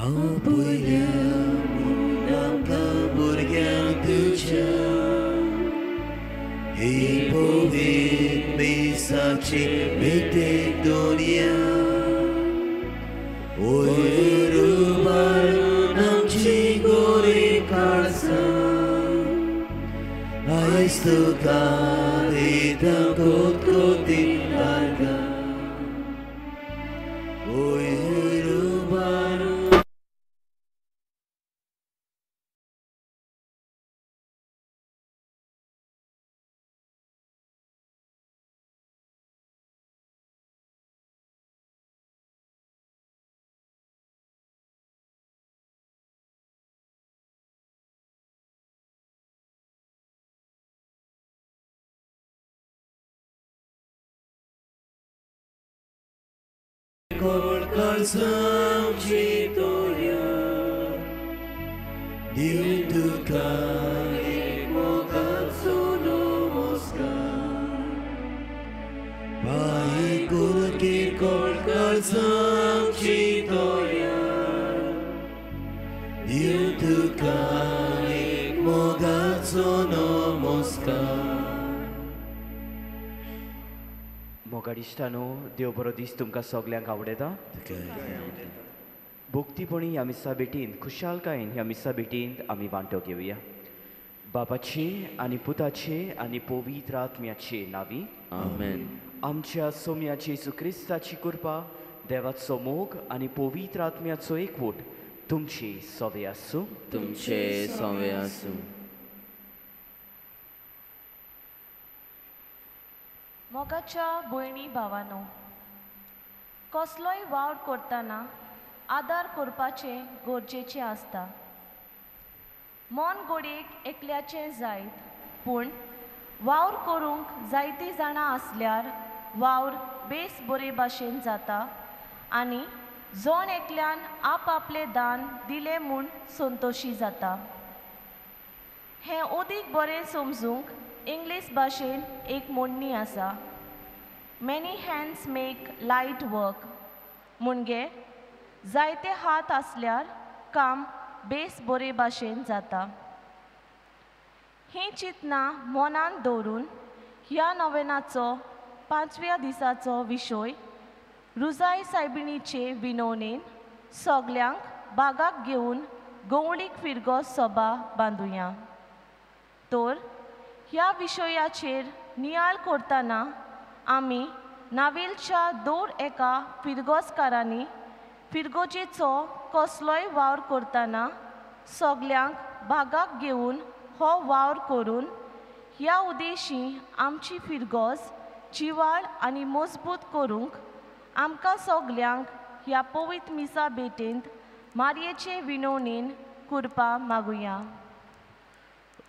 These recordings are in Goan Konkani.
आपल्या आमकां भुरग्यांक तुज्या ही पवित्र मिसाची भेटेक दवरया. वयर उबारून आमची गोरी काळजां आयज तुका दिता कोतकोती आर्गां. वयर उबारून काळजांची तोऱ्या दिव तुका एक मोगाचो नमस्कार. पांय किरकोळ काळजांची तोऱ्या दिव तुका एक मोगाचो नमस्कार. मोगाडिश्टानो, देव बरो दीस तुमकां सगल्यांक आवडटा. भोक्तीपणी ह्या मिसा भेटींत, खुशालकायेन ह्या मिसा भेटींत आमी वांटो घेवया. बापाचे आनी पुताचे आनी पवित्र आत्म्याचे नांवी आमेन. आमच्या सोम्या जेजू क्रिस्ताची कृपा, देवाचो मोग आनी पवित्र आत्म्याचो एकवट तुमचे सवे आसूं. तुमचे सवे आसूं. मोगाच्या भयणी भावानो, कसलोय वावर करतना आदार करपाचें गरजेचें आसता. मन गोडयेक एकल्याचें जायत, पूण वावर करूंक जायतीं जाणां आसल्यार वावर बेस बरे भाशेन जाता आनी जण एकल्यान आपआपलें दान दिलें म्हूण संतोशी जाता. हें अदीक बरें समजूंक इंग्लीश भाशेन एक म्हणणी आसा, many hands make light work. म्हणजे जायते हात आसल्यार काम बेस बरे भाशेन जाता. हीं चिंतनां मनांत दवरून ह्या नवेनाचो 5व्या दिसाचो विशय रुजाय सायबिणीचे विनवणेन सगल्यांक बागाक घेवन गवळीक फिरगो सभा बांदुया. तर ह्या विशयाचेर नियाळ करतना आमी नावेलच्या दर एका फिरगोजकारांनी फिरगोजेचो कसलोय वावर करतना सगल्यांक भागाक घेवन हो वावर करून ह्या उद्देशी आमची फिरगोज जिवाळ आनी मजबूत करूंक आमकां सगल्यांक ह्या पवित्र मिसा भेटेंत मारयेचे विनवणेन कृपा मागुया.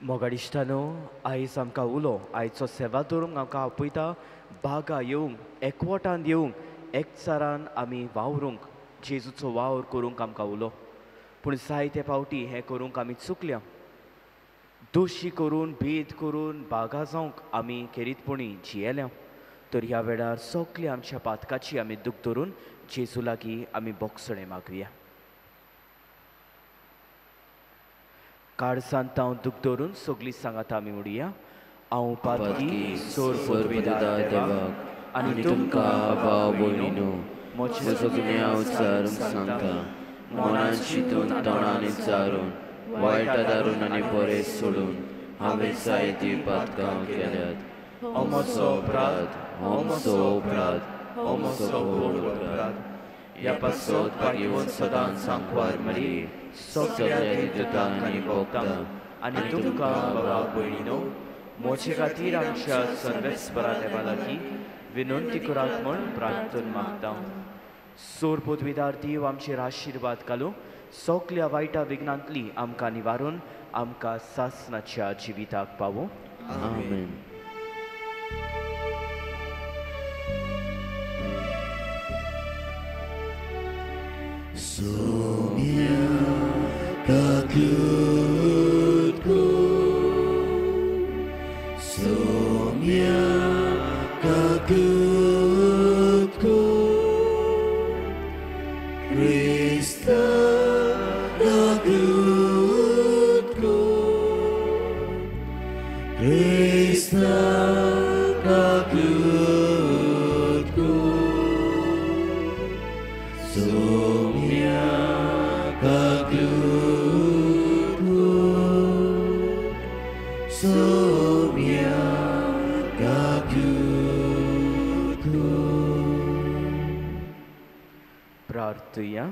मोगाडिश्टानो, आयज आमकां उलो आयचो सेवा दवरूंक आमकां आपयता. बागा येवंक, एकवटान येवंक, एकचारान आमी वावरूंक, जेजूचो वावर करूंक आमकां उलो. पूण जायते फावटी हें करूंक आमी चुकल्या. दोशी करून, भेद करून बागा जावंक आमी खेरीतपणी जियेल्या. तर ह्या वेळार सगल्या आमच्या पातकाची आमी दूख धरून जेजू लागीं आमी बोगसणें मागुया. काळजांत हांव दूख धरून सगळीं सांगात आमी उडया. हांव पातकी सोर पदवीदार देवाक आनी तुमकां भाव भयणीनो म्हजो गुन्यांव विचारून सांगता, मनान चिंतून, तोंडान विचारून, वायट आदारून आनी बरें सोडून हांवें जायतीं पातकां केल्यात. हो म्हजो अपराध, हो म्हजो अपराध, हो म्हजो व्हड अपराध. ह्या पासत भाग्यवंत सदांच सांकवार मरी सगल्या दुतांक आनी भक्तांक आनी तुमकां बाबा भयणीनो म्हजे खातीर आमच्या सर्वेस्परा देवा लागीं विनंती करात म्हूण प्रार्थना मागता. सोर पदवीदार देव आमचेर आशिर्वाद घालूं, सगल्या वायटा विघ्नांतली आमकां निवारून आमकां सासनाच्या जिविताक पावूं. आमेन. Sonia kakutku, Sonia kakutku, Krista Krista kaglutko, Sumya kaglutko, Sumya kaglutko. प्रार्थुया.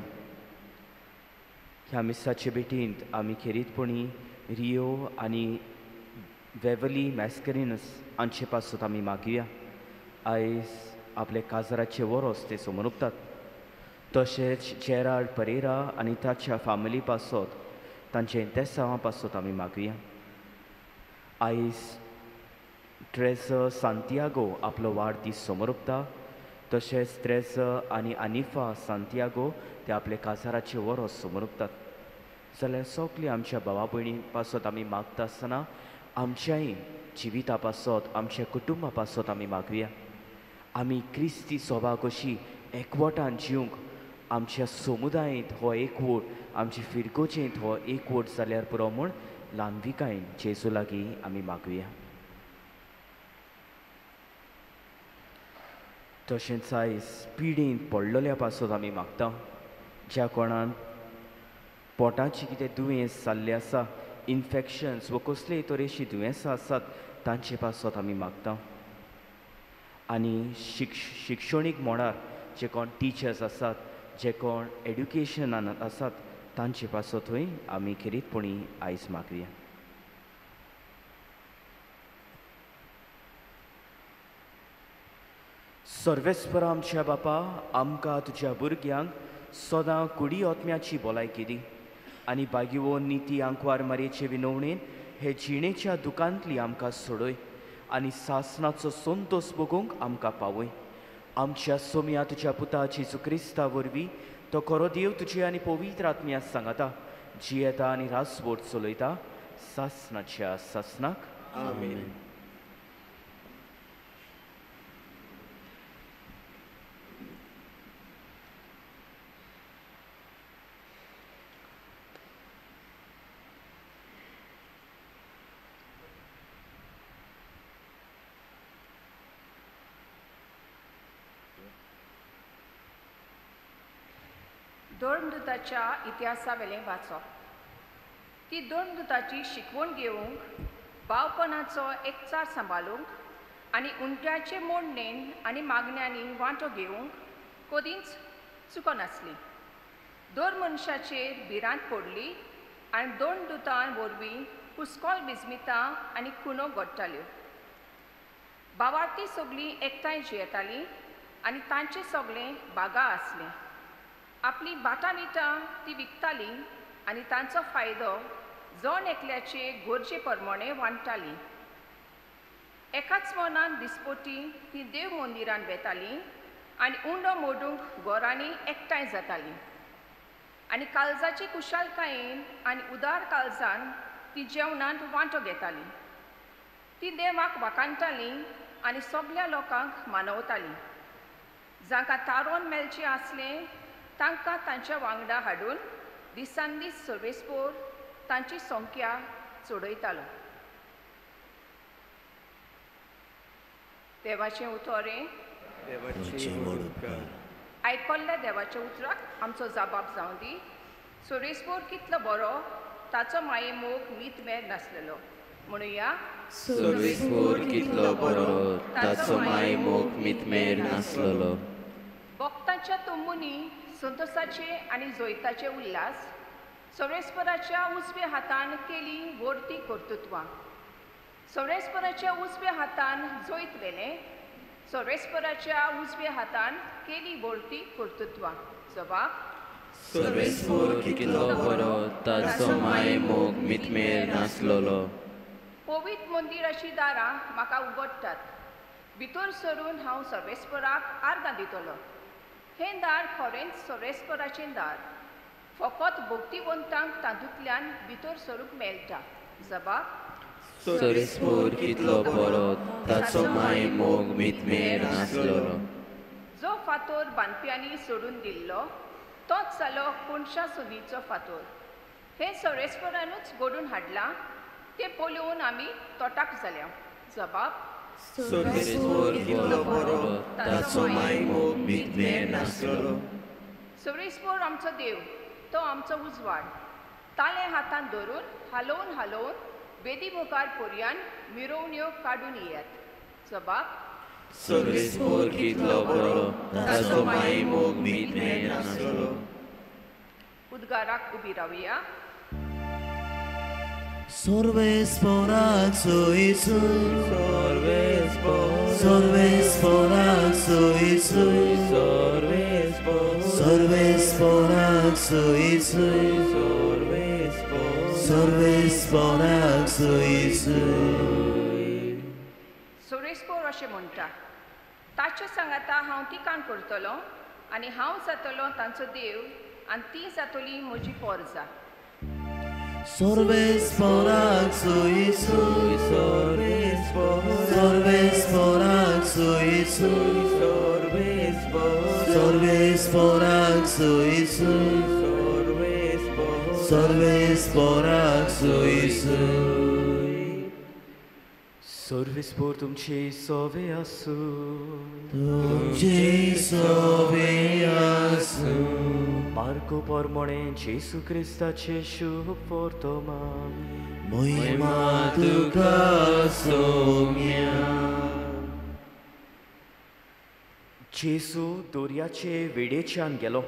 ह्या मिसाचे भेटींत आमी खेरीतपणी रियो आनी वेवली मॅस्करिनस हांचे पासत आमी मागया. आयज आपले काजराचे वरोस ते समोर उरतात. तशेंच जेराल्ड परेरा आनी ताच्या फामिली पासत, तांचे इंतेसांवा पासत आमी मागया. आयज ट्रेजर सांतियागो आपलो वाडदीस समोर उरता. तशेंच त्रेजर आनी आनिफा सांतियागो ते आपले काजाराचे वरोस समोर उरतात. जाल्यार सगळीं आमच्या भावा भयणी पासत आमी मागता आसतना आमच्याय जिविता पासत, आमच्या कुटुंबा पासत आमी मागया. आमी क्रिस्ती सोबा कशी एकवटान जिवंक, आमच्या समुदायेंत हो एकवट, आमचे फिरगोजेंत हो एकवट जाल्यार पुरो म्हूण ल्हानविकायेन जेजू लागीं आमी मागया. तशेंच आयज पिडेंत पडलेल्या पासत आमी मागता. ज्या कोणान पोटाची कितें दुयेंस जाल्लें आसा, इन्फेक्शन्स वा कसलेय तरेची दुयेंसां आसात, तांचे पासत आमी मागता. आनी शिक्षणीक मळार जे कोण टिचर्स आसात, जे कोण एड्युकेशनान आसात, तांचे पासतूय आमी खेरीतपणी आयज मागया. सर्वेस्पर आमच्या बापा, आमकां तुज्या भुरग्यांक सदां कुडी आत्म्याची भलायकी दी आनी बागिवो निती आंकवार मारयेचे विनवणेन हे जिणेच्या दुकांतली आमकां सोडय आनी सासनाचो संतोस भोगूंक आमकां पावय. आमच्या सोम्या तुज्या पुता जेजू क्रिस्ता वरवीं तो खरो देव तुजे आनी पवित्र आत्म्या सांगाता जियेता आनी रासवोट चलयता सासनाच्या सासनाक. आमेन. दोन दुताच्या इतिहासावेलें वाचप. ती दोन दुताची शिकवण घेवंक, भावपणाचो एकचार सांबाळूंक आनी उंट्याचे मोडणेन आनी मागण्यांनी वांटो घेवंक कदींच चुकनासली. दोन मनशाचेर भिरांत पडली आनी दोन दुतां वरवीं पुस्कोल बिजमितां आनी खुणो घडटाल्यो. भावार्थी सगळीं एकठांय जियेतालीं आनी तांचें सगळें बागा आसलें. आपलीं बाटां मिठां ती विकतालीं आनी तांचो फायदो जण एकल्याचे गरजे प्रमाणे वांट्टालीं. एकाच मनान दिसपटी ती देव मंदिरान वेतालीं आनी उंडो मोडूंक घरांनी एकठांय जातालीं आनी काळजाची कुशालकायेन आनी उदार काळजान ती जेवणांत वांटो घेतालीं. ती देवाक वाखाणटालीं आनी सगल्या लोकांक मानवतालीं. जांकां तारोन मेळचें आसलें तांकां तांच्या वांगडा हाडून दिसान दीस सर्वेस्पोर तांची संख्या चडयतालो. देवाचें उतरें आयकल्ल्या देवाच्या उतराक आमचो जबाब जावं दी. सर्वेस्पोर कितलो बरो, ताचो मायेमोग मीत मेर नासलेलो. म्हणुया, सर्वेस्पोर कितलो बरो, ताचो मायेमोग मीत मेर नासलेलो. भक्तांच्या तंबूंनी संतोसाचे आनी जैताचे उल्हास. सर्वेस्पराच्या उजव्या हातान केली वर्ती कर्तृत्वां. सर्वेस्पराच्या उजव्या हातान जैत व्हेलें. सर्वेस्पराच्या उजव्या हातान केली वर्ती कर्तृत्वां. जबाब, सर्वेस्पोर कितलो बरो, ताचो मायेमोग मीत मेर नासलेलो. पवित्र मंदिराची दारां म्हाका उगडटात. भितर सरून हांव सर्वेस्पराक आर्गां दितलो. हें दार खरेंच सर्वेस्पराचें दार. फकत भक्तिवंतांक तातूंतल्यान भितर सरूंक मेळटा. जबाब, सर्वेस्पोर कितलो बरो, ताचो मायेमोग मीत मेर नासलेलो. जो फातोर बांदप्यांनी सोडून दिल्लो तोच जालो कोणशा सुदीचो फातोर. हें सर्वेस्परानूच घडून हाडलां ते पळोवन आमी तोटाक जाल्या. जबाब सर्वेस्पोर कितलो बरो ताचो मायमोग मितमेर नासलो. सर्वेस्पोर आमचो देव, तो आमचो उजवाड. तालें हातांत धरून हालोवन हालोवन वेदी मुखार पोरयान मिरोवण्यो काडून येयात. जबाब सर्वेस्पोर कितलो बरो ताचो मायमोग मितमेर नासलो. उद्गाराक उबी रावया. सर्वेस्पोराचो येसू, सर्वेस्पोराचो येसू, सर्वेस्पोराचो येसू, सर्वेस्पोराचो येसू. सर्वेस्पोर अशें म्हणटा, ताचे सांगाता हांव ठिकाण करतलो आनी हांव जातलो तांचो देव आनी ती जातली म्हजी पोरजा. सर्वेस्पोराचो येसू, सर्वेस्पोराचो येसू, सर्वेस्पोराचो येसू, सर्वेस्पोराचो येसू. सर्वेस्पोर तुमचे सोवे आसूं, तुमचे सोवे आसूं. मार्को परमणे जेसू क्रिस्ताचे शुभ वर्तमान. महिमा तुका सोम्या. जेसू दर्याचे वेडेच्यान गेलो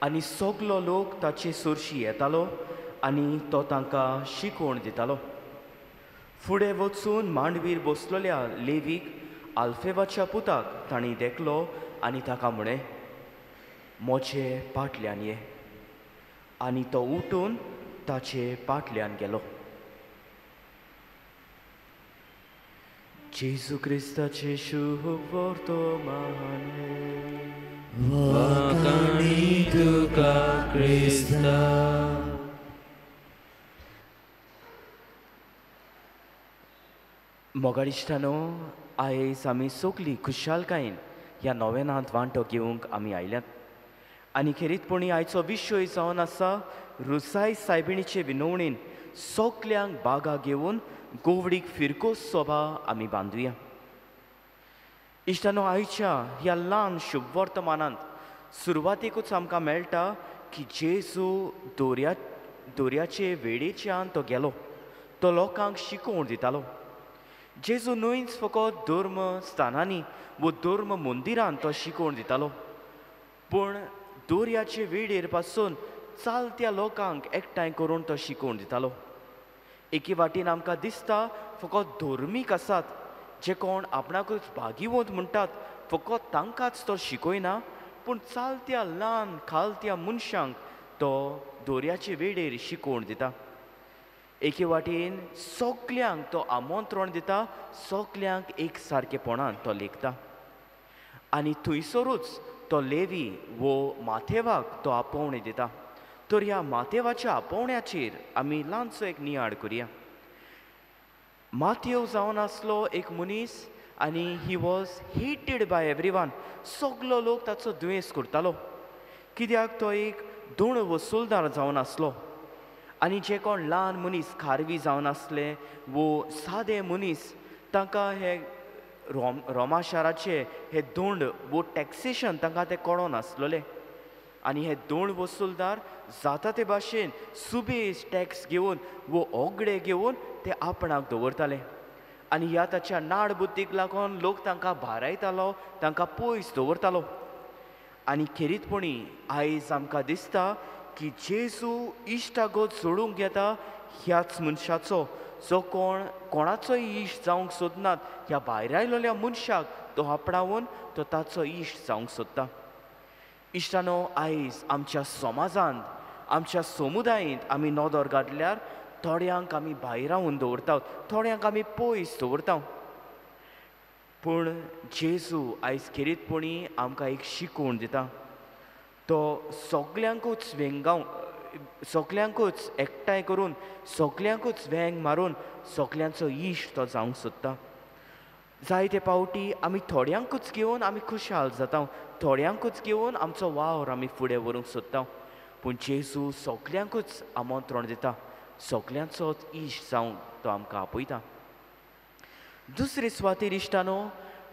आनी सगलो लोक ताचे सरशी येतालो आनी तो तांकां शिकवण दितालो. फुडें वचून मांडवीर बसलेल्या लेवीक आल्फेवाच्या पुताक तांणी देखलो आनी ताका म्हळें, म्हजे पाटल्यान ये. आनी तो उठून ताचे पाटल्यान गेलो. जेजू क्रिस्ताचे शुभ वर्तमान. वाखाणी तुका क्रिस्ता. मोगाडिश्टानो, आयज आमी सगळीं खुशालकायेन ह्या नोवेनांत वांटो घेवंक आमी आयल्यात आनी खेरीतपणी आयचो विशय जावन आसा रुसाय सायबिणीचे विनवणेन सगल्यांक बागा घेवन गोवडीक फिरकोस सोबा आमी बांदुया. इश्टानो, आयच्या ह्या ल्हान शुभवर्तमानांत सुरवातेकूच आमकां मेळटा की जेजू दर्याचे वेडेच्यान तो गेलो, तो लोकांक शिकोवण दितालो. जेजू न्हयच फकत धर्म स्थानांनी वो धर्म मंदिरान तो शिकोवण दितालो, पूण दर्याचे वेडेर पासून चालत्या लोकांक एकठांय करून तो शिकोवण दितालो. एके वाटेन आमकां दिसता फकत धर्मीक आसात जे कोण आपणाकूच भागिवंत म्हणटात फकत तांकांच तो शिकयना, पूण चालत्या ल्हान खालत्या मनशांक तो दर्याचे वेडेर शिकोवण दिता. एके वाटेन सगल्यांक तो आमंत्रण दिता, सगल्यांक एक सारकेपणान तो लेखता. आनी थंयसरूच तो लेवी वो माथेवाक तो आपोवणें दिता. तर ह्या माथेवाच्या आपोवण्याचेर आमी ल्हानसो एक नियाळ करुया. माथेव जावन आसलो एक मनीस आनी he was hated by everyone. सगलो लोक ताचो दुयेंस करतालो कित्याक तो एक दोण वसुलदार जावन आसलो. आनी जे कोण ल्हान मनीस खारवी जावन आसले वो सादे मनीस तांकां हे रोमा शाराचे हे दोंड वो टॅक्सेशन तांकां तें कळोन आसलेलें. आनी हे दोण वसुलदार जाता ते भाशेन सुबेज टॅक्स घेवन वो ओगडे घेवन ते आपणाक दवरताले. आनी ह्या ताच्या नाड बुद्दीक लागून लोक तांकां भारायतालो, तांकां पयस दवरतालो. आनी खेरीतपणी आयज आमकां दिसता की जेजू इश्टागत जोडूंक येता ह्याच मनशाचो जो कोण कोणाचोय इश्ट जावंक सोदनात, ह्या भायर आयलेल्या मनशाक तो आपणावन तो ताचो इश्ट जावंक सोदता. इश्टानो, आयज आमच्या समाजांत आमच्या समुदायेंत आमी नदर घातल्यार थोड्यांक आमी भायरावन दवरतात, थोड्यांक आमी पयस दवरता. पूण जेजू आयज खेरीतपणी आमकां एक शिकवण दिता. तो सगल्यांकूच वेंगाव, सगल्यांकूच एकठांय करून, सगल्यांकूच वेंग मारून सगल्यांचो इश्ट तो जावंक सोदता. जायते पावटी आमी थोड्यांकूच घेवन आमी खुशाल जाता, थोड्यांकूच घेवन आमचो वावर आमी फुडें व्हरूंक सोदता. पूण जेजू सगल्यांकूच आमंत्रण दिता, सगल्यांचोच इश्ट जावंक तो आमकां आपयता. दुसरे सुवातेर इश्टानो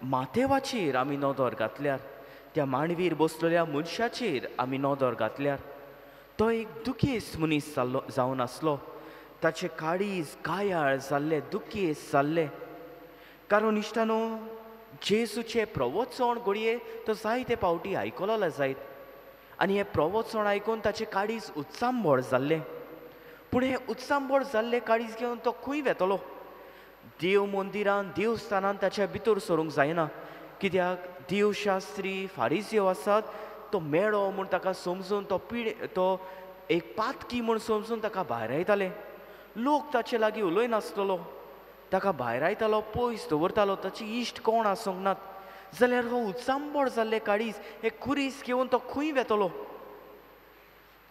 माथेवाचेर आमी नदर घातल्यार, त्या मांडवीर बसलेल्या मनशाचेर आमी नदर घातल्यार तो एक दुखेस्त मनीस जाल्लो जावन आसलो. ताचे काळीज कायाळ जाल्ले, दुखेस्त जाल्ले. कारण इश्टानो जेजूचें प्रवचण घडये तो जायते फावटी आयकलो जायत आनी हें प्रवचण आयकून ताचें काळीज उत्सांबळ जाल्लें. पूण हें उत्सांबळ जाल्लें काळीज घेवन तो खंय वेतलो? देव मंदिरान देवस्थानान ताच्या भितर सरूंक जायना, कित्याक देवशास्त्री फारिजियो आसात, तो मेळो म्हूण ताका समजून तो तो एक पातकी म्हूण समजून ताका भायरायताले. लोक ताचे लागीं उलयनासतलो, ताका भायरायतालो, पयस दवरतालो, ताचे इश्ट कोण आसूंक नात. जाल्यार हो उत्सांबळ जाल्ले काळीज हे खुरीस घेवन तो खंय वेतलो?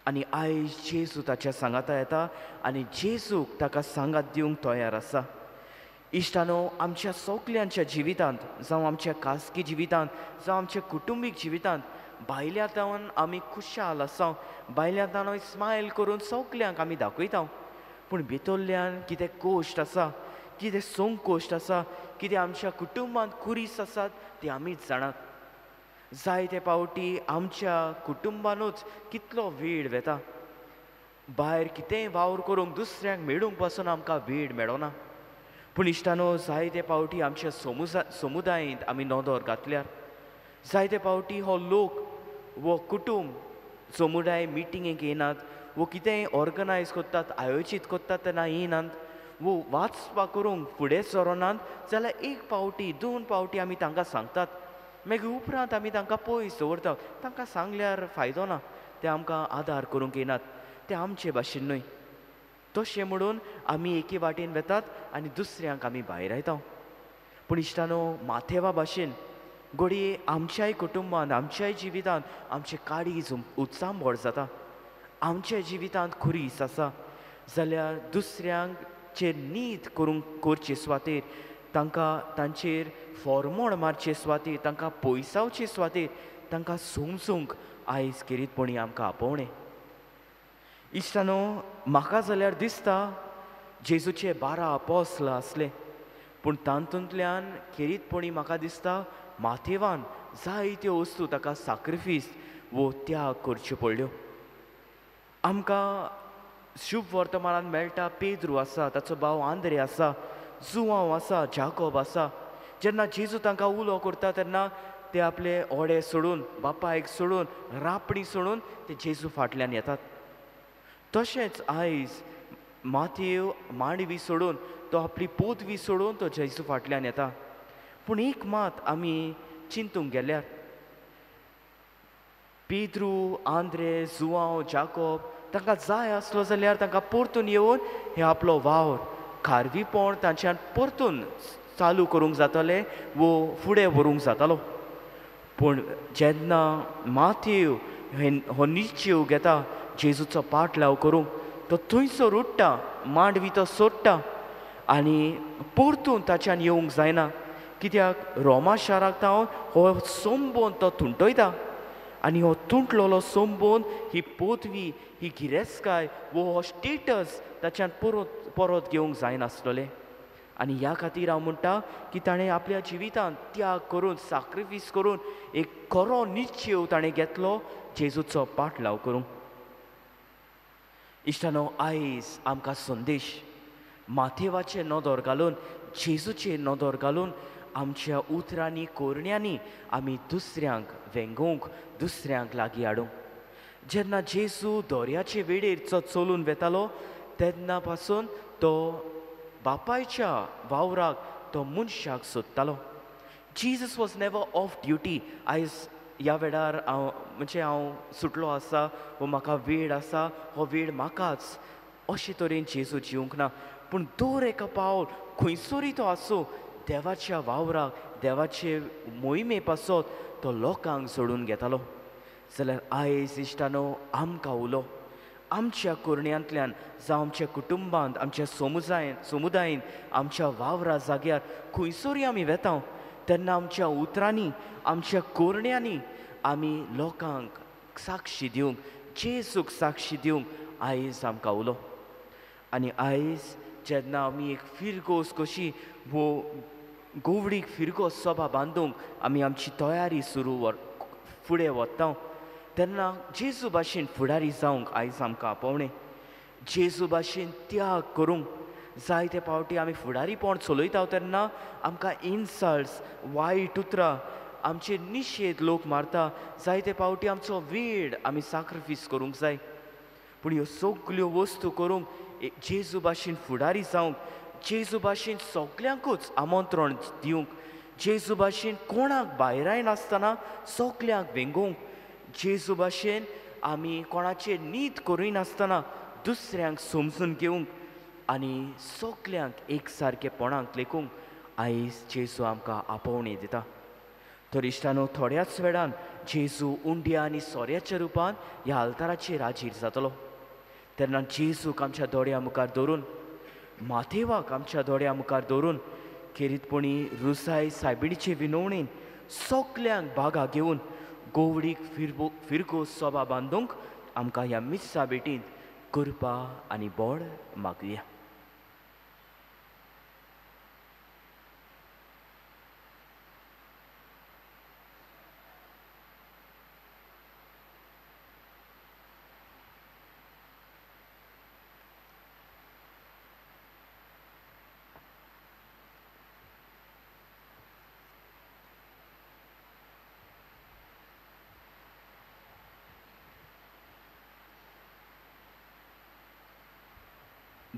आनी आयज जेजू ताच्या सांगाता येता आनी जेजूक ताका सांगात दिवंक तयार आसा. इश्टानो आमच्या सगल्यांच्या जिवितांत, जावं आमच्या खासगी जिवितांत, जावं आमच्या कुटुंबीक जिवितांत, भायल्या तावन आमी खुशाल आसा, भायल्या तावन स्मायल करून सगल्यांक आमी दाखयता, पूण भितरल्यान कितें कोश्ट आसा, कितें संकोश्ट आसा, कितें आमच्या कुटुंबांत खुरीस आसात ती आमीच जाणात. जायते फावटी आमच्या कुटुंबानूच कितलो वेळ वेता, भायर कितेंय वावर करूंक दुसऱ्यांक मेळूंक पासून आमकां वेळ मेळना. पूण इश्टानो जायते फावटी आमच्या समुदायेंत आमी नदर घातल्यार जायते फावटी हो लोक वो कुटुंब समुदाय मिटिंगेक येनात, वो कितेंय ऑर्गनायज करतात, आयोजीत करतात तेन्ना येनात, वो वाचपाक करूंक फुडें सरोनात. जाल्यार एक फावटी दोन फावटी आमी तांकां सांगतात, मागीर उपरांत आमी तांकां पयस दवरतात. तांकां सांगल्यार फायदो ना, ते आमकां आदार करूंक येनात, ते आमचे भाशेन न्हय. तशें म्हणून आमी एके वाटेन वेतात आनी दुसऱ्यांक आमी भायरायता. पूण इश्टानो माथेवा भाशेन घडये आमच्याय कुटुंबांत, आमच्याय जिवितांत आमचें काळीज उत्सांबळ जाता, आमच्या जिवितांत खुरीस आसा, जाल्यार दुसऱ्यांचेर नीत करूंक करचे सुवातेर, तांकां तांचेर फॉर्मोण मारचे सुवातेर, तांकां पयसावचे सुवातेर, तांकां समजूंक आयज खेरीतपणी आमकां आपोवणें. इश्टानो म्हाका जाल्यार दिसता जेजूचे 12 आपोस्ल आसले, पूण तातूंतल्यान खेरीतपणी म्हाका दिसता माथेवान जायत्यो वस्तू ताका साक्रिफीस वो त्याग करच्यो पडल्यो. आमकां शुभ वर्तमानान मेळटा पेद्रू आसा, ताचो भाव आंद्रे आसा, जुवांव आसा, जाकोब आसा. जेन्ना जेजू तांकां उलो करता तेन्ना ते आपले ओडे सोडून, बापायक सोडून, रापणी सोडून ते जेजू फाटल्यान येतात. तशेंच आयज माथेव मांडवी सोडून, तो आपली पोदवी सोडून तो जेजू फाटल्यान येता. पूण एक मात आमी चिंतूंक गेल्यार पेद्रू, आंद्रे, जुवांव, जाकोब तांकां जाय आसलो जाल्यार तांकां परतून येवन हे आपलो वावर खारवीपण तांच्यान परतून चालू करूंक जातलें वो फुडें व्हरूंक जातालो. पूण जेन्ना माथेव हो निश्चेव घेता जेजूचो पाटलाव करूंक, तो थंयसर उठ्ठा, मांडवी तो सोडटा आनी परतून ताच्यान येवंक जायना, कित्याक रोमा शाराक तावन हो सोंबोन तो तुंटयता आनी हो तुंटलेलो सोंबोन ही पदवी, ही गिरेस्तकाय वो हो स्टेटस ताच्यान परत परत घेवंक जायनासलें. आनी ह्या खातीर हांव म्हणटा की ताणें आपल्या जिवितांत त्याग करून, साक्रिफीस करून एक खरो निश्चेव ताणें घेतलो जेजूचो पाटलाव करूंक. इश्टानो आयज आमकां संदेश माथेवाचे नदर घालून, जेजूचे नदर घालून आमच्या उतरांनी कोरण्यांनी आमी दुसऱ्यांक वेंगोवंक, दुसऱ्यांक लागीं हाडूंक. जेन्ना जेजू दर्याचे वेळेर चलून वेतालो तेन्ना पासून तो बापायच्या वावराक तो मनशाक सोदतालो. Jesus was never off duty. आयज ह्या वेळार हांव म्हणजे हांव सुटलो आसा वो म्हाका वेळ आसा, हो वेळ म्हाकाच, अशे तरेन जेजू जिवंक ना. पूण दर एका पावल खंयसरूय तो आसूं देवाच्या वावराक, देवाचे मोहिमे पासत तो लोकांक सोडून घेतालो. जाल्यार आयज इश्टानो आमकां उलो आमच्या कोरण्यांतल्यान, जावं आमच्या कुटुंबांत, आमच्या समुदायेंत, आमच्या वावरा जाग्यार खंयसरूय आमी वेता तेन्ना आमच्या उतरांनी, आमच्या कोरण्यांनी आमी लोकांक साक्षी दिवंक, जेजूक साक्षी दिवंक आयज आमकां उलो. आनी आयज जेन्ना आमी एक फिरगोस कशी वो गोवडीक फिरगोस सभा बांदूंक आमी आमची तयारी सुरू फुडें वता तेन्ना जेजू भाशेन फुडारी जावंक आयज आमकां आपोवणें, जेजू भाशेन त्याग करूंक। जायते फावटी आमी फुडारीपण चलयता तेन्ना आमकां इन्सल्ट्स, वायट उतरां, आमचेर निशेध लोक मारता, जायते फावटी आमचो वेळ आमी साक्रिफीस करूंक जाय। पूण ह्यो सगल्यो वस्तू करूंक जेजू भाशेन फुडारी जावंक, जेजू भाशेन सगल्यांकूच आमंत्रण दिवंक, जेजू भाशेन कोणाक भायरायनासतना सगल्यांक वेंगोवंक, जेजू भाशेन आमी कोणाचेर नीत करिनासतना दुसऱ्यांक समजून घेवंक आनी सगल्यांक एक सारकेपणाक लेखूंक आयज जेजू आमकां आपोवणी दिता। तर इश्टानो, थोड्याच वेळान जेजू उंड्या आनी सोऱ्याच्या रुपान ह्या आल्ताराचेर हाजीर जातलो। तेन्ना जेजूक आमच्या दोळ्या मुखार दवरून, माथेवाक आमच्या दोळ्या मुखार दवरून, खेरीतपणी रुसाय सायबिणीचे विनवणेन सगल्यांक बागा घेवन गोवडीक फिरगो सभा बांदूंक आमकां ह्या मिस्सा भेटींत कृपा आनी बोड मागुया।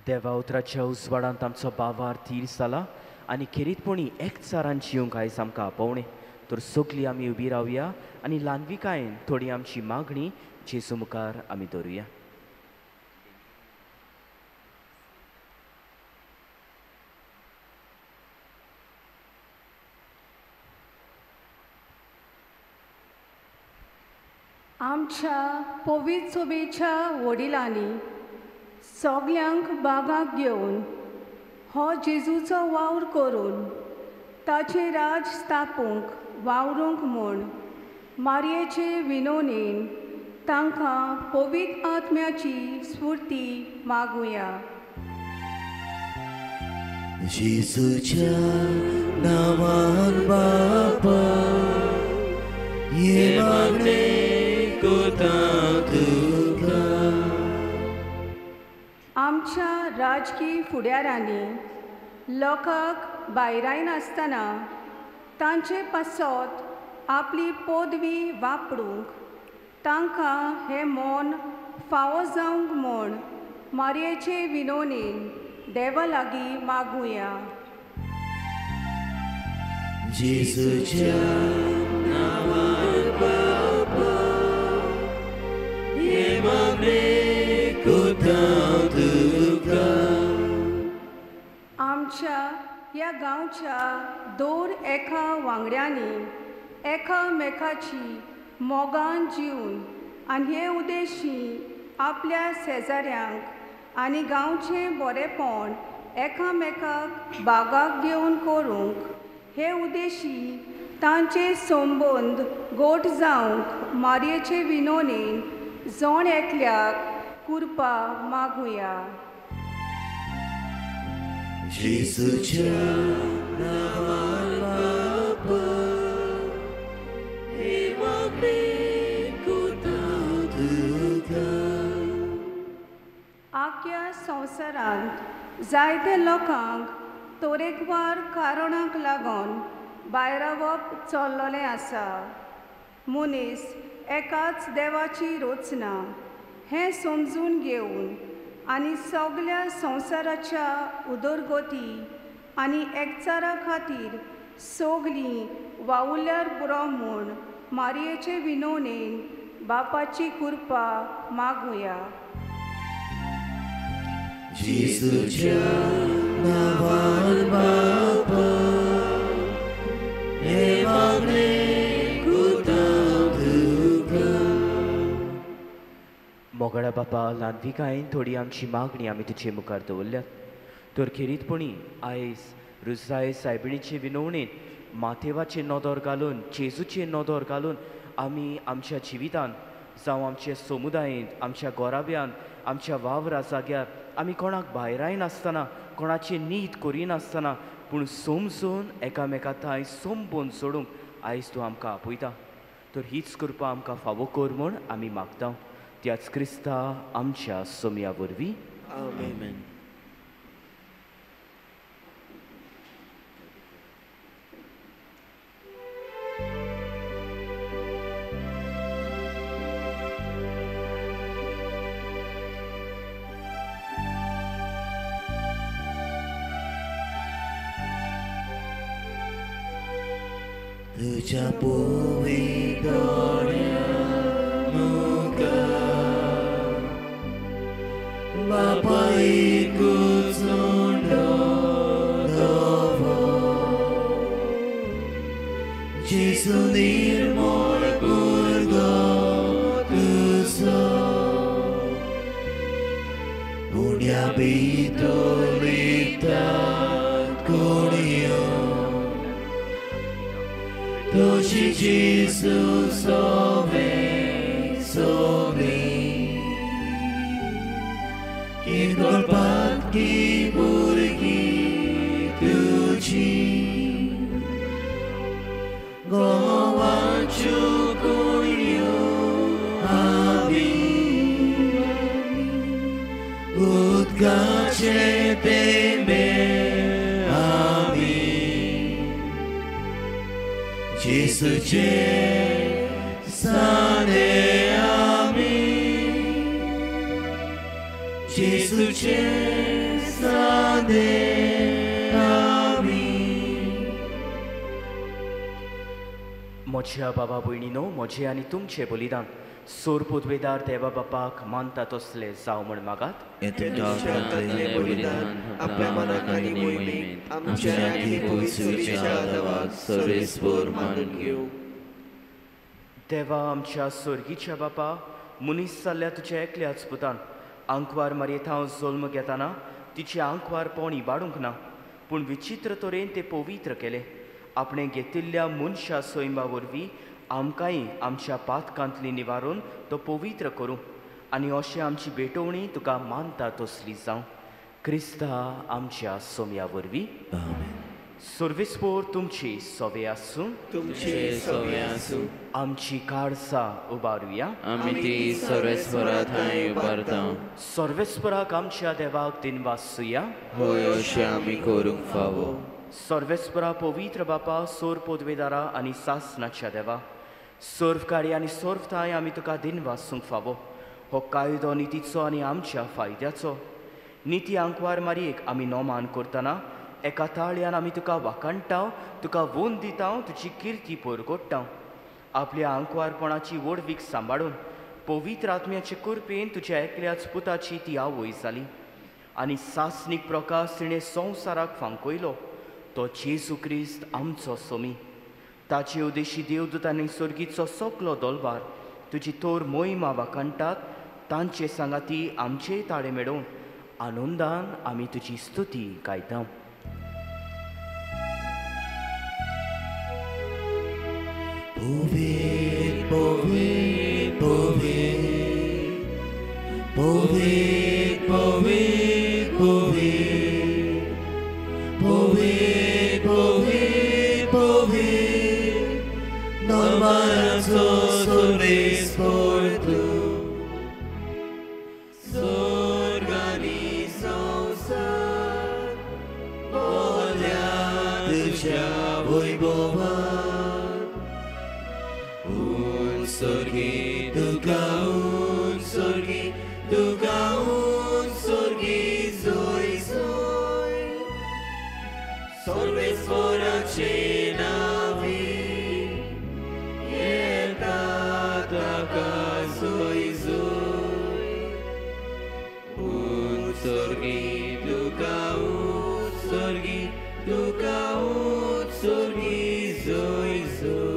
देवा उतराच्या उजवाडांत आमचो बावार थीर जाला आनी खेरीतपणी एकचारान जिवंक आयज आमकां आपोवणें। तर सगळीं आमी उबी रावया आनी ल्हानविकायेन थोडी आमची मागणी जेजू मुखार आमी दवरुया। आमच्या पवित्र सभेच्या वडिलांनी सगल्यांक बागाक घेवन हो जेजूचो वावर करून ताचें राज स्थापूंक वावरूंक म्हूण मारयेचे विनोनेन तांकां पवित्र आत्म्याची स्फूर्ती मागुया। जेजूच्या नांवान बापा हे मागणें कोता तुका। आमच्या राजकीय फुडारांनी लोकांक भायरायनासतना तांचे पासत आपली पदवी वापरूंक तांकां हें मन फावो जावंक म्हूण मारयेचे विनोनेन देवा लागीं मागुया। जेजूच्या नांवान बापा हे मागणें कोता तुका। आमच्या ह्या गांवच्या दर एका वांगड्यांनी एकामेकाची मोगान जिवन आनी हे उद्देशी आपल्या शेजाऱ्यांक आनी गांवचें बरेंपण एकामेकाक बागाक घेवन करूंक हे उद्देशी तांचे संबंद गोट जावंक मारयेचे विनोनेन जण एकल्याक कृपा मागुया। जेजूच्या नांवान बापा हे मागणें कोता तुका। आख्या संवसारांत जायते लोकांक तरेकवार कारणांक लागून भायरावप चल्ललें आसा। मनीस एकाच देवाची रचना हें समजून घेवन आनी सगल्या संवसाराच्या उदरगती आनी एकचारा खातीर सगलीं वावुरल्यार पुरो म्हूण मारयेचे विनोनेन बापाची कृपा मागुया। जेजूच्या नांवान बापा हे मागणें कोता तुका। मोगाळा बापा, ल्हानविकायेन थोडी आमची मागणी आमी तुजे मुखार दवरल्यात। तर खेरीतपणी आयज रुजाय सायबिणीचे विनवणेन माथेवाचे नदर घालून, जेजूचे नदर घालून आमी आमच्या जिवितान जावं आमच्या समुदायेंत, आमच्या गोराव्यान, आमच्या वावरा जाग्यार आमी कोणाक भायरायनासतना, कोणाची नीत करिनासतना, पूण समजून एकामेका थंय संबोन सोडूंक आयज तूं आमकां आपयता. तर हीच कृपा आमकां फावो कर म्हूण आमी मागता त्याच क्रिस्ता आमच्या सोमया वरवीं. आमेन. तुझ्या पवित्र मुखार बापायकूच उंडो दवर, जेजू निर्मळ भुरगो तुजो, उण्या भितर लिपतात कोणयो, तुझी जेजू सोवे सोगली, किरकोळपात की भुरगीं तुजी, गोवाच्यो कोणयो आमी, उदकाचे तेंबे आमी, जेजूचे साने आमी, जेजूचे साने आमी. म्हज्या बाबा भयणीनो, म्हजें आनी तुमचें बलिदान सोर पुदवेदार देवा बापाक मानता तसलें जावं म्हूण मागात. बलिदान आपल्या मनाक आनी मोहिमेक आमच्या आनी पवित्र देवाक सर्वेस्पर मानून घेवं. देवा आमच्या सोर्गीच्या बापा, मनीस जाल्ल्या तुज्या एकल्याच पुतान आंकवार मारयेथांव जल्म घेतना तिचे आंकवारपण इबाडूंक ना, पूण विचित्र तरेन ते पवित्र केले. आपणें घेतिल्ल्या मनशा सैमा वरवीं आमकांय आमच्या पातकांतली निवारून तो पवित्र करूं आनी अशें आमची भेटवणी तुका मानता तसली जावं. क्रिस्ता आमच्या सोम्या वरवीं. सर्वेस्पोर तुमची सवे आसूं, तुमचे सवे आसूं. आमची काळसां उबारुया, आमी ती सर्वेस्परा थंय उबारता. सर्वेस्पराक आमच्या देवाक दिनवासुया, हय अशें आमी करूंक फावो. सर्वेस्परा पवित्र बापा, सोर पदवेदारा आनी सासनाच्या देवा, सर्वकारी आनी सर्वथाय आमी तुका दिनवासूंक फावो. हो कायदो नितीचो आनी आमच्या फायद्याचो. निती आंकवार मारयेक आमी नोमान करतना एका ताळयान आमी तुका वाखाणटा, तुका वोन दिता, तुजी किर्ती परगोडटा. आपल्या आंकवारपणाची व्हडवीक सांबाळून पवित्र आत्म्याचे कृपेन तुज्या एकल्याच पुताची ती आवय जाली आनी सासनीक प्रकाश तिणें संवसाराक फांकयलो, तो जेजू क्रिस्त आमचो सोमी. ताचे उदेशी देवदूतांनी सर्गीचो सगलो दोलवार तुजी थोर मोहिमा वाखाणटात, तांचे सांगाती आमचेय ताळे मेळोवन आनंदान आमी तुजी स्तुती गायता. पवित्र पवित्र पवित्र पवित्र पवित्र पवित्र पवित्र पवित्र नोमाचो सर्वेस्पर तूं, स्वर्ग आनी संवसार भरल्या तुज्या वैभवान. उन स्वर्गी तुका, उन स्वर्गी तुका, उन स्वर्गी जोय जोय, सर्वेस्पराचे नांवी येता ताका जोय जोय. उन स्वर्गी तुका, उन स्वर्गी तुका, उन स्वर्गी जोय जोय.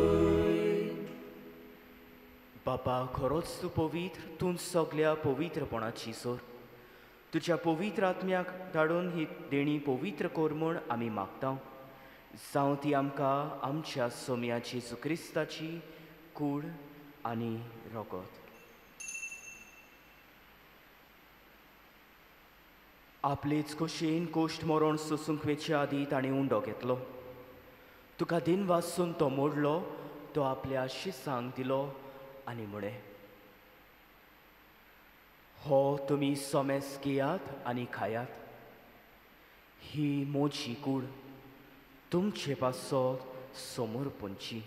बापा, खरोच तूं पवित्र, तूं सगल्या पवित्रपणाची सोर. तुज्या पवित्र आत्म्याक धाडून ही देणी पवित्र कर म्हूण आमी मागता. जावं ती आमकां आमच्या सोम्या जेजू क्रिस्ताची कूड आनी रगत. आपलेच खोशयेन कोश्ट मरण सोसूंक वेचे आदीं ताणें उंडो घेतलो. तुका दिन वासून तो मोडलो, तो आपल्या शिसांक दिलो आनी म्हळें, हो तुमी सोमेस घेयात आनी खायात. ही म्हजी कूड तुमचे पासत समोर पंची.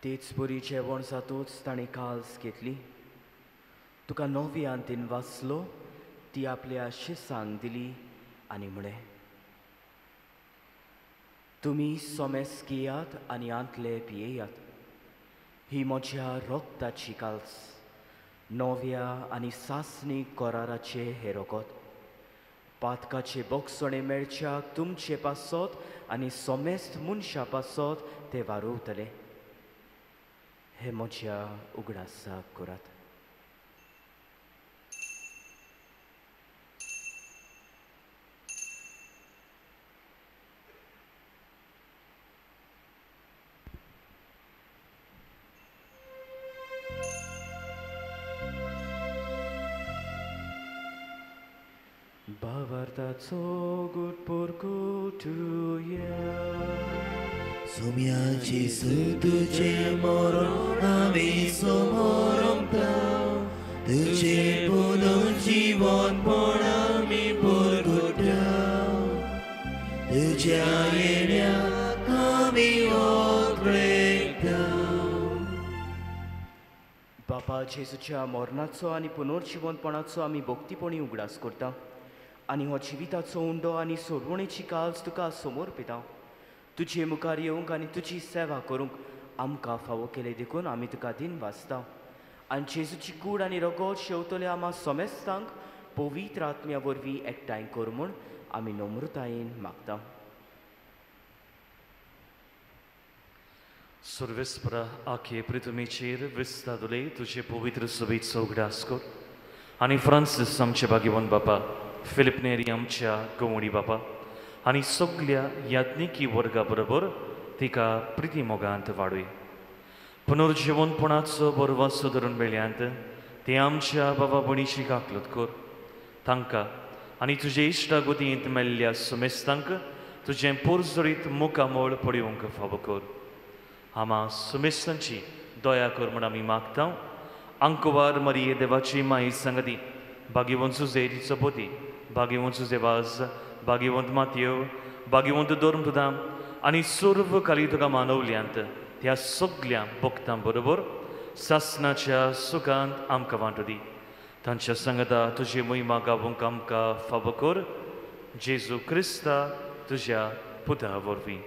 तेच परी जेवण जातूच ताणें काल्स घेतली. तुका नव्यान तीन वाचलो, ती आपल्या शिसांक दिली आनी म्हळें, तुमी सोमेस घेयात आनी आंतले पियेयात. ही म्हज्या रोगताची काल्स, नव्या आनी सासणी कराराचे हे रोगत. पातकाचे बोगसणे मेळच्याक तुमचे पासत आनी सोमेस्त मनशा पासत ते वारोवतले. हे म्हज्या उगडासाक करात. भावार्थाचो गुटपुरकुटुया. सुम्या जेजू तुझे मरण आमी समोरमता, तुझे पुनर्जीवनपण आमी पुरगुटा, तुझ्या येण्याक आमी ओत्रेकता. बापा जेजूच्या मरणाचो आनी पुनर्जीवनपणाचो आमी भक्तीपणी उगडास करता आनी हो जिविताचो उंडो आनी सोडवणेची काल्स तुका समोर पिता. तुजे मुखार येवंक आनी तुजी सेवा करूंक आमकां फावो केले देखून आमी तुका दिन वाचता. आनी जेजूची कूड आनी रगत शेवतले आमा सोमेस्तांक पवित्र आत्म्या वरवीं एकठांय कर म्हूण आमी नम्रतायेन मागता. सर्वेस्परा आखे पृथ्वीचेर विस्तादुले तुजे पवित्र सभेचो उगडास कर आनी फ्रांसीस आमचे भाग्यवंत बापा, फिलिप नेरी आमच्या गवणी बापा आनी सगल्या याज्ञिकी वर्गा बरोबर तिका प्रिती मोगांत वाडय. पुनर्जिवनपणाचो बरवासो धरून मेळ्यांत ते आमच्या बाबा भयणीची काकलत कर. तांकां आनी तुजे इश्टागोदयेंत मेल्ल्या सुमेस्तांक तुजें पोरजोरीत मुखामळ पळोवंक फावो कर. आमा सुमेस्तांची दया कर म्हूण आमी मागता. आंकवार मरिये देवाची माई सांगती, भाग्यवंत सुजे तिचो पोती, भाग्यवंत सुजे वाज, भाग्यवंत मातयो, भाग्यवंत धर्मदुदां आनी सर्व काली तुका मानवल्यांत त्या सगल्या भक्तां बरोबर सासनाच्या सुखांत आमकां वांटो दी. तांच्या सांगता तुजी महिमा गावूंक आमकां फावो कर. जेजू क्रिस्ता तुज्या पुता वरवीं.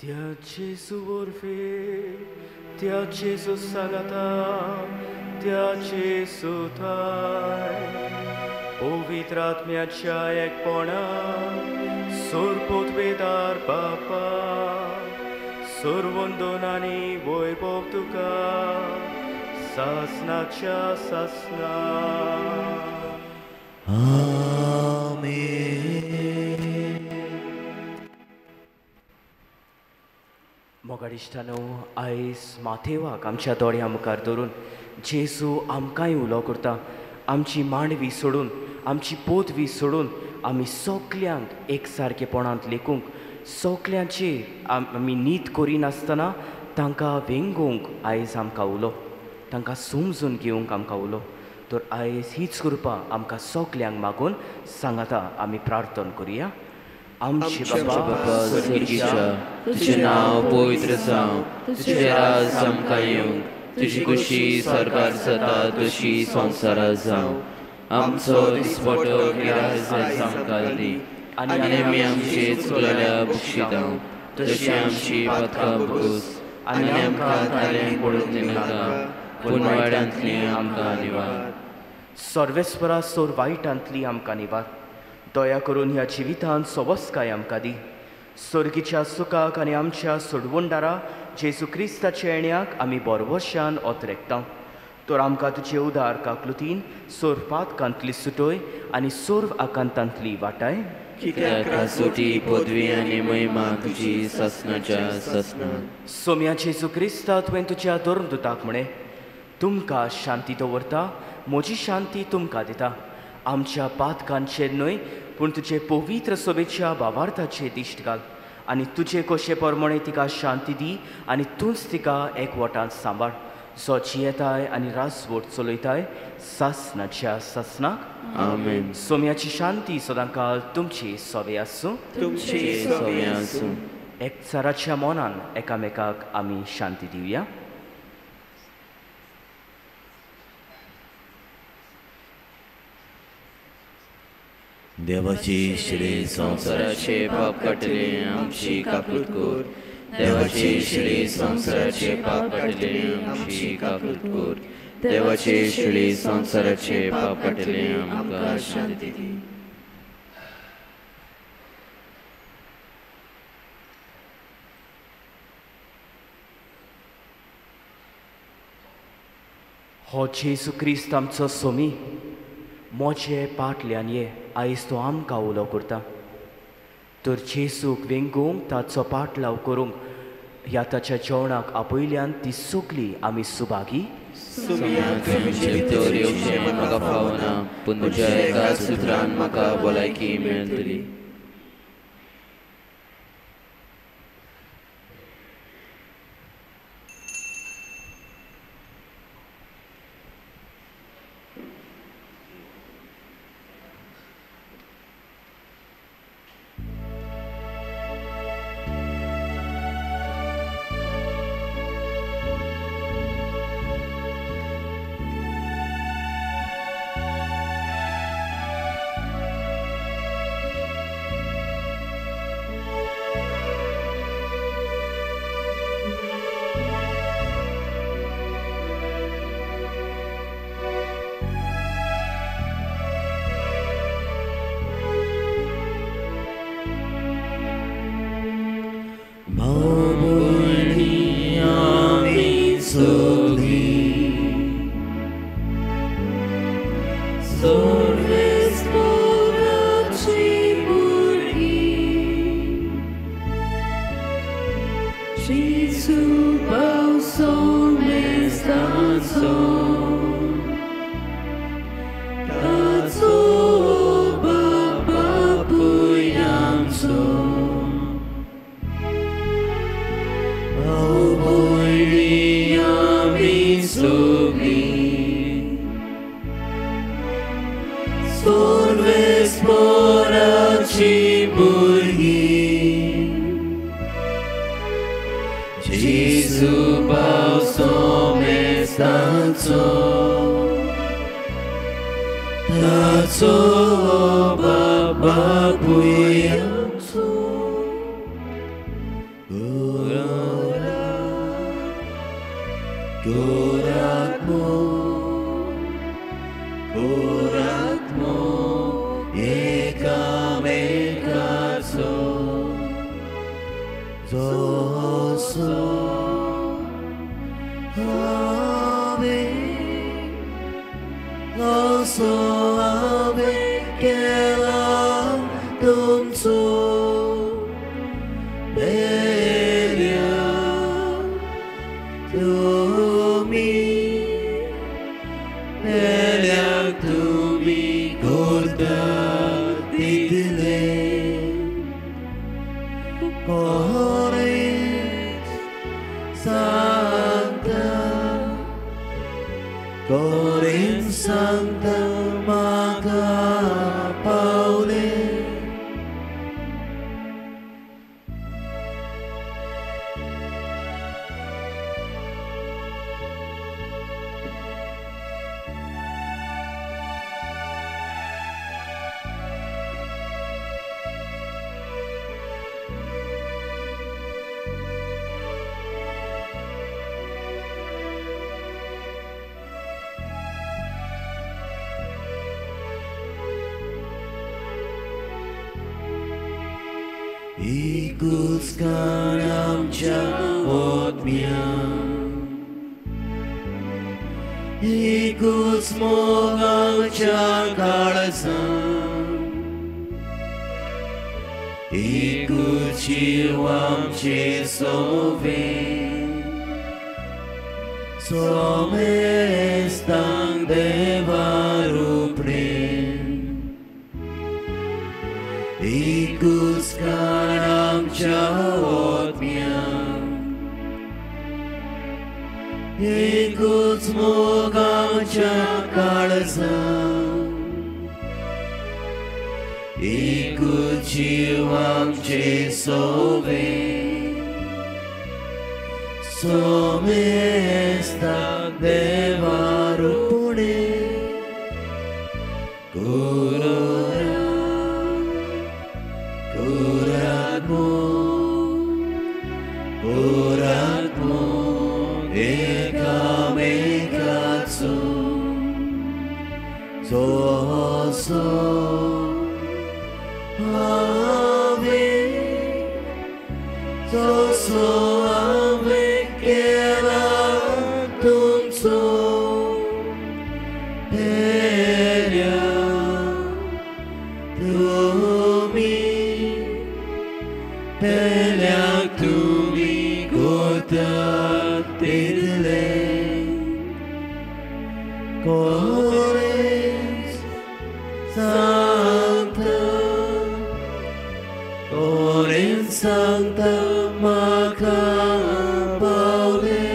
त्या जेजू वरवीं, त्या जेजू सांगाता, त्या जेजू थाय, पवित्र आत्म्याच्या एकपणान सोरपोतवेदार बापा, सोरवंदन आनी वैभव तुका सासनाच्या सासना. आमेन. मोगाडिश्टानो, आयज माथेवाक आमच्या दोळ्यां मुखार धरून जेजू आमकांय उलो करता. आमची मांडवी सोडून, आमची पोतवी सोडून आमी सगल्यांक एकसारकेपणांत लेखूंक, सगल्यांचेर आमी नीत करिनासतना तांकां वेंगोवंक आयज आमकां उलो, तांकां समजून घेवंक आमकां उलो. तर आयज हीच कृपा आमकां सगल्यांक मागून सांगाता आमी प्रार्थना करुया. आमचे बाबा स्वर्गीच्या, तुजें नांव पवित्र जावं, तुजें राज आमकां येवं, तुजी खुशी सरकार जाता तशी संवसारांत जावं. आमचो दिसपटो गिरास आयज आमकां दी आनी आमी आमचे चुकलेल्या बक्षिता तशी आमची पातकां भोगोस आनी आमकां तालें पडूंक दिनाका, पूण वाड्यांतली आमकां निवार. सर्वेस्परा सोर वायटांतली आमकां निवार. दया करून ह्या जिवितांत सवस्काय आमकां दी. सोर्गीच्या सुखाक आनी आमच्या सोडवणदारा जेजू क्रिस्ताच्या येण्याक आमी बोरवशान ओतरेकता. तर आमकां तुजे उदार काकलुतीन सोरपातकांतली सुटोय आनी सोर्व आकांतांतली वाटाय. कित्याक सुटी पदवी आनी महिमा तुजी सासणाच्या सासणाक. सोम्या जेजू क्रिस्ता, तुवें तुज्या धर्मदुताक म्हळें, तुमकां शांती दवरता, म्हजी शांती तुमकां दिता. आमच्या पातकांचेर न्हय पूण तुजे पवित्र सोबेच्या भावार्थाचे दिश्ट घाल आनी तुजे कशे प्रमाणे तिका शांती दी आनी तूंच तिका एकवटान सांबाळ, जो जियेताय आनी राजवट चलयताय सासणाच्या सासणाक. आमेन. सोम्याची शांती सदांकाळ तुमची सोबे आसूं. तुमची सोबे आसूं. एकचाराच्या मनान एकामेकाक आमी शांती दिवया. देवाची श्री संवसाराचे पाप काडटले आमची काकूत कर. देवाची श्री संवसाराचे पाप काडटले आमची काकूत कर. देवाची श्री संवसाराचे पाप काडटले आमकां शांती दी. हो जेजू क्रिस्त आमचो सोमी, म्हजे पाटल्यान ये आयज तो आमकां उलो करता. तर जेजूक वेंगूंक ताचो पाटलाव करूंक ह्या ताच्या जेवणाक आपयल्यान ती सगली आमी सुभागी. भितर येवचें म्हाका फावना, पूण तुज्या एका सुत्रान म्हाका भलायकी मेळटली. एकूच कान आमच्या आत्म्याक, एकूच मोग आमच्या काळजाक, एकूच जीव आमचे सोवे, सोमेस्तांक देवा रुपणे. एकूच कान आमच्या आत्म्याक, एकूच मोग आमच्या काळजाक, एकूच जीव आमचे सोवे, सोमेस्तांक देवा रुपणे. कोरात्मो एकामेकाचो जोसो हांवें, जोसो हांवें केला तुमचो पेल्या तुमी, पेल्या तुमी करतात तितलें. कोरेंस सांगता, कोरेंस सांगता म्हाका पावलें.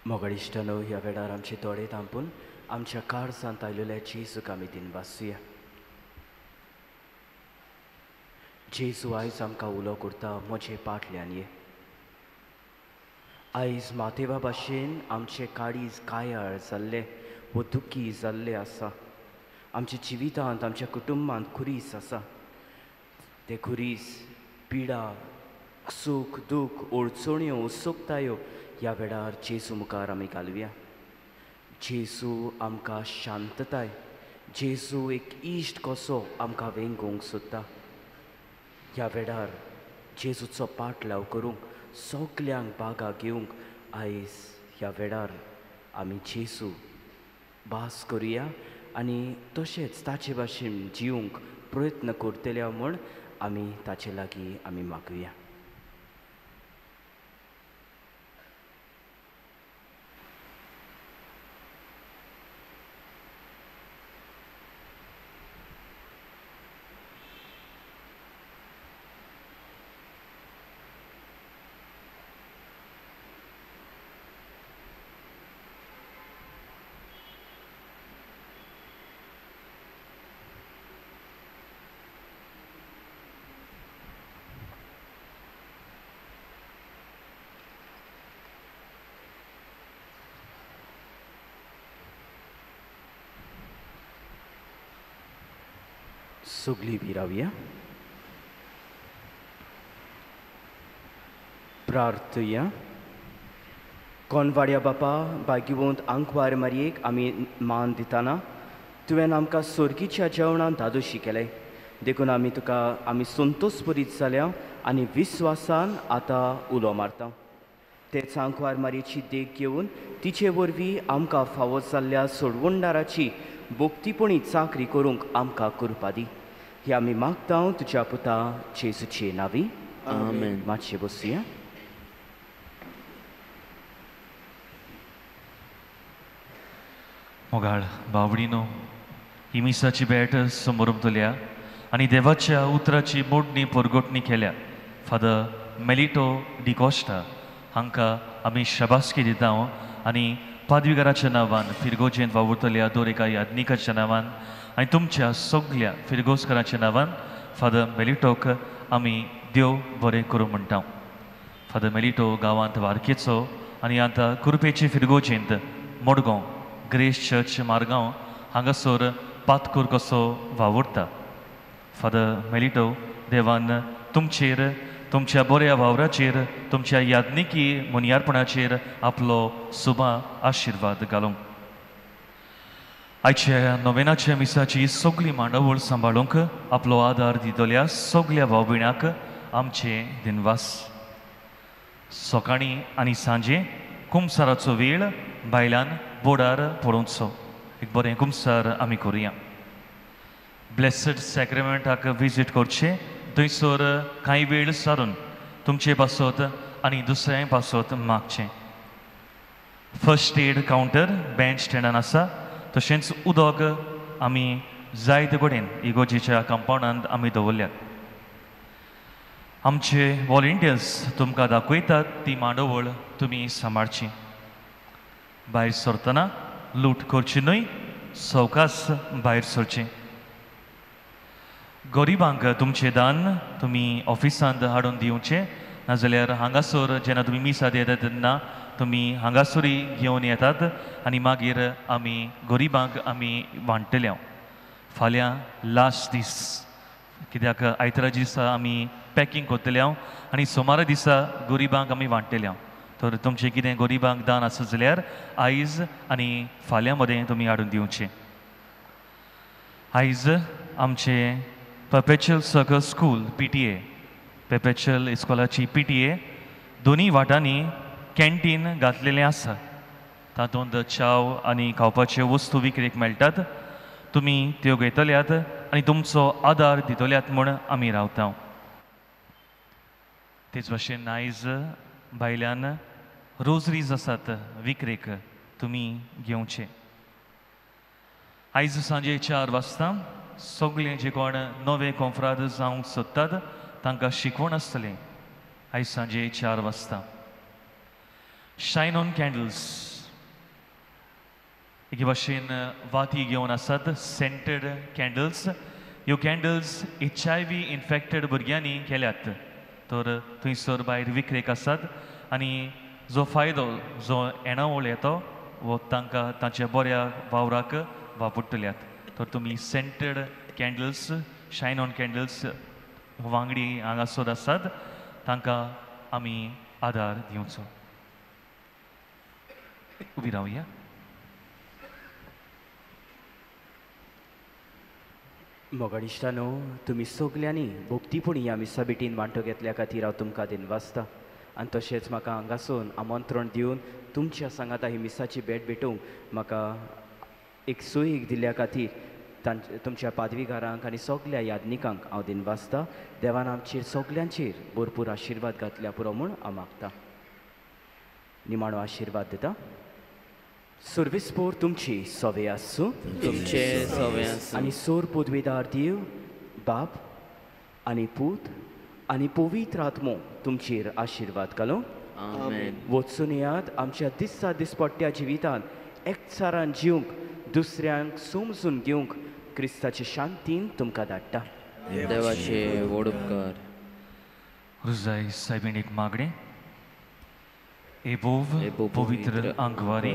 मोगाळ इश्टांनो, ह्या वेळार आमचे दोळे धांपून आमच्या काळजांत आयिल्ल्या जेजूक आमी दिनवासुया. जेजू आयज आमकां उलो करता, म्हजे पाटल्यान ये. आयज मातेवा भाशेन आमचे काळीज कायाळ जाल्ले वो दुखी जाल्ले आसा. आमच्या जिवितांत, आमच्या कुटुंबांत खुरीस आसा. ते खुरीस, पिडा, सूख दूख, अडचण्यो, उत्सुकतायो ह्या वेळार जेजू मुखार आमी घालुया. जेजू आमकां शांतताय, जेजू एक इश्ट कसो आमकां वेंगोवंक सोदता. ह्या वेळार जेजूचो पाटलाव करूंक, सगल्यांक बागा घेवंक आयज ह्या वेळार आमी जेजू भास करुया आनी तशेंच ताचे भाशेन जिवंक प्रयत्न करतले म्हूण आमी ताचे लागीं आमी मागुया. सगळी विरावया. प्रार्थुया. कोनवाड्या बापा, भाग्यवंत आंकवार मारयेक आमी मान दितना तुवें आमकां सोर्गीच्या जेवणान धादोशी केलें, देखून आमी तुका आमी संतोशभरीत जाल्या आनी विस्वासान आतां उलो मारता. तेच आंकवार मारयेची देख घेवन तिचे वरवीं आमकां फावो जाल्ल्या सोडवणदाराची भक्तीपणी चाकरी करूंक आमकां करपा दी. हे आमी मागता तुज्या पुता जेजूचे नांवी. आमेन. मातशें बसुया. मोगाळ बावडीनो, ही मिसाची भेट समोरमतल्या आनी देवाच्या उतराची मोडणी परगटणी केल्या फादर मेलिटो डिकोस्टा हांकां आमी शाबासकी दिता आनी पादवीगाराच्या नांवान, फिरगोजेंत वावुरतल्या दर एका याज्ञिकाच्या नांवान आनी तुमच्या सगल्या फिरगोजकाराच्या नांवान फादर मेलिटोक आमी देव बरें करूं म्हणटा. फादर मेलिटो गांवांत वारकेचो आनी आतां कुर्पेचे फिरगोजेंत मडगांव ग्रेस चर्च मारगांव हांगासर पातकूर कसो वावुरता. फादर मेलिटो, देवान तुमचेर, तुमच्या बऱ्या वावराचेर, तुमच्या याज्ञिकी मुनियारपणाचेर आपलो सुबा आशिर्वाद घालूंक. आयच्या नोवेनाच्या मिसाची सगळी मांडावळ सांबाळूंक आपलो आदार दितल्या सगल्या भाव भयणाक आमचे दिनवास. सकाळीं आनी सांजे कुमसाराचो वेळ बायलान बोर्डार पळोवचो. एक बरें कुमसार आमी करुया. ब्लेसड सॅक्रेमेंटाक विजीट करचें, थंयसर कांय वेळ सारून तुमचे पासत आनी दुसऱ्याय पासत मागचें. फर्स्ट एड कावंटर बँच स्टँडान आसा. तशेंच उदक आमी जायते कडेन इगोजेच्या कंपावंडांत आमी दवरल्यात. आमचे वॉलंटियर्स तुमकां दाखयतात ती मांडवळ तुमी सांबाळची. भायर सरतना लूट करची न्हय, सवकास भायर सरचें. गरिबांक तुमचें दान तुमी ऑफिसांत हाडून दिवचें, नाजाल्यार हांगासर जेन्ना तुमी मिसाद येतात तेन्ना तुमी हांगासरूय घेवन येतात आनी मागीर आमी गरिबांक आमी वांट्टले. फाल्यां लास्ट दीस, कित्याक आयतारा दिसा आमी पॅकींग करतले आनी सोमारा दिसा गरिबांक आमी वांट्टले. तर तुमचें कितें गरिबांक दान आसत जाल्यार आयज आनी फाल्यां मदें तुमी हाडून दिवचें. आयज आमचें Perpetual Circle School PTA, Perpetual इस्कॉलाची PTA दोनी वाटांनी कॅन्टीन घातलेलें आसा. तातूंत च्याव आनी खावपाच्यो वस्तू विक्रेक मेळटात. तुमी त्यो घेतल्यात आनी तुमचो आदार दितल्यात म्हूण आमी रावता. तेच भाशेन आयज भायल्यान रोजरीज आसात विक्रेक, तुमी घेवचे. आयज सांजे 4 वाजता सगळे जे कोण नवे कोंफ्राद जावंक सोदतात तांकां शिकवण आसतलें. आयज सांजे 4 वाजता. शायन ऑन कॅन्डल्स एके भाशेन वाती घेवन आसात, सेंटेड कॅन्डल्स. ह्यो कॅन्डल्स HIV infected भुरग्यांनी केल्यात, तर थंयसर भायर विक्रेक आसात आनी जो फायदो जो येणावळ येतो वो तांकां तांच्या बऱ्या वावराक वापरतल्यात. तर तुमी scented candles, shine on candles वांगडी हांगासर आसात तांकां आमी आदार दिवचो. उबी रावया. मोगाळ इश्टानो, तुमी सगल्यांनी भक्तीपणी ह्या मिसा भेटीन वांटो घेतल्या खातीर हांव तुमकां दिनवासता आनी तशेंच म्हाका हांगासून आमंत्रण दिवन तुमच्या सांगाता ही मिसाची भेट भेटूंक म्हाका एक सोयीक दिल्ल्या खातीर तुमच्या पादवीगारांक आनी सगल्या याज्ञिकांक हांव दिनवासता. देवान आमचेर सगल्यांचेर भरपूर आशिर्वाद घातल्या पुरो म्हूण हांव मागता. निमाणो आशिर्वाद दिता. सर्विसपोर तुमची सवे आसूं, तुमचे सवे आसूं आनी सोर पदवीदार देव बाप आनी पूत आनी पवित्र आत्मो तुमचेर आशिर्वाद घालूं. आमेन. वचून येयात आमच्या दिसा दिसपट्ट्या जिवितांत एकचारान जिवंक, दुसऱ्यांक समजून घेवंक क्रिस्ताचे शांतीन तुमकां धाडटा. देवाचे व्हड उपकार. रुजाय सायबीण एक मागणें. ए भोव पवित्र आंकवारी,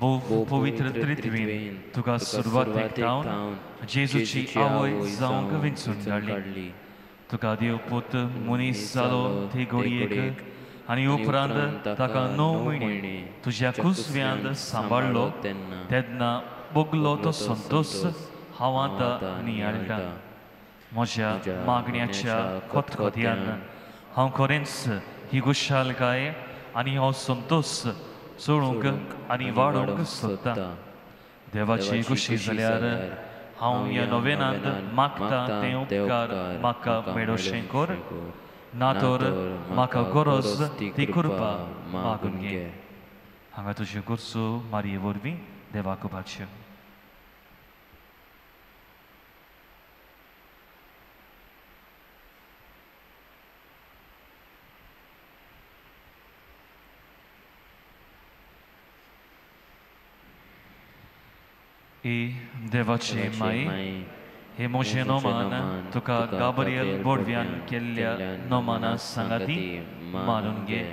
भोव पवित्र त्रित्वीन तुका सुरवातेक थावन जेजूची आवय जावंक विंचून काडली. तुका देव पूत मनीस जालो ते घडयेक आनी उपरांत ताका 9 म्हयने तुज्या कुसव्यांत सांबाळ्ळो तेन्ना भोगलो तो संतोश हांव आतां नियाळटा. म्हज्या मागण्याच्या खतखत्यान हांव खरेंच ही खुशालकाय आनी हो संतोश चडूंक आनी वाडोवंक सोदता. देवाची खुशी जाल्यार हांव ह्या नोवेनांत मागता ते उपकार म्हाका मेळोशें कर, ना तर म्हाका गरज ती कृपा मागून घे. हांगा तुजे गरजो मारये वरवीं देवाक उबारच्यो. ए देवाचे माई, हे म्हजें नोमान तुका गाब्रियल बोडव्यान केल्ल्या नोमाना सांगाती मानून घे.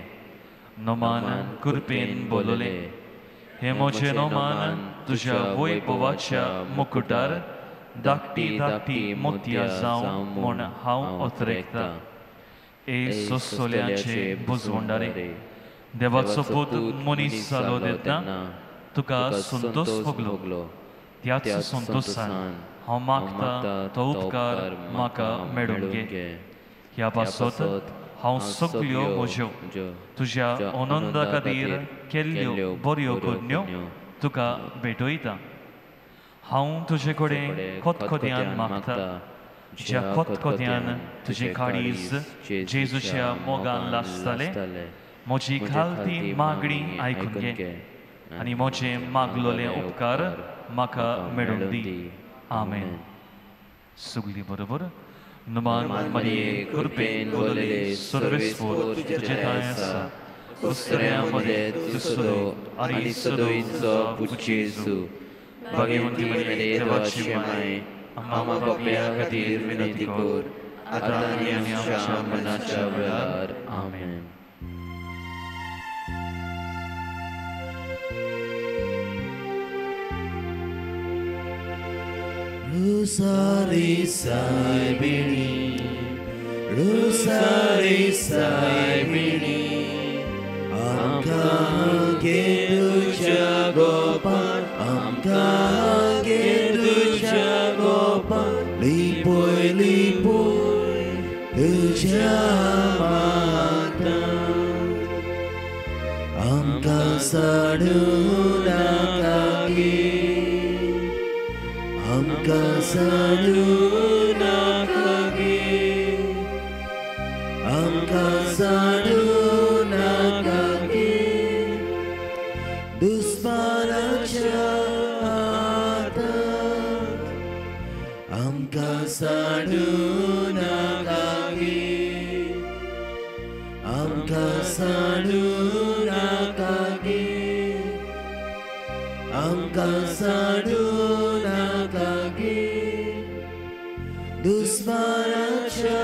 नोमान कृपेन बोलले, हे म्हजें नोमान तुज्या वैभवाच्या मुकुटार धाकटी धाकटी मोतयां जावं म्हूण हांव अत्रेकतां. ए सोसोल्याचे बुजवंडारे, देवाचो पूत मनीस जालो तेन्ना तुका संतोष भोगलो. त्याच संतोषान हांव मागता तो उपकार म्हाका मेळून घे. ह्या पासत हांव सगल्यो म्हज्यो तुज्या आनंदा खातीर केल्ल्यो बऱ्यो करण्यो तुका भेटयता. हांव तुजे कडेन खतखत्यान मागता, ज्या खतखत्यान तुजें काळीज जेजूच्या मोगान लासतालें, म्हजी खालती मागणी आयकून घे आनी म्हजें मागलोले उपकार म्हाका मेळून दी. आमेन. सगली बरोबर नुमान मरिये कृपेन बोलले सर्वेस्पोर तुजे ठांय आसा, दुसऱ्यां मदें तूं सदो आनी सदोईचो पूत जेजू, भाग्यवंती मरिये देवाची माय, आमकां पापयां खातीर विनंती कर, आतां आनी आमच्या मरणाच्या वेळार. आमेन. Rusari Saibini, Rusari Saibini, Amka Geduja Gopan, Amka Geduja Gopan, Lipoi Lipoi, Tuja Mata, Amka Saduna Kagi. Amka saduna kage, amka saduna kage, दुस्मानाच्या हातात, amka saduna kage, amka saduna kage, amka saduna दुस्मानाच्या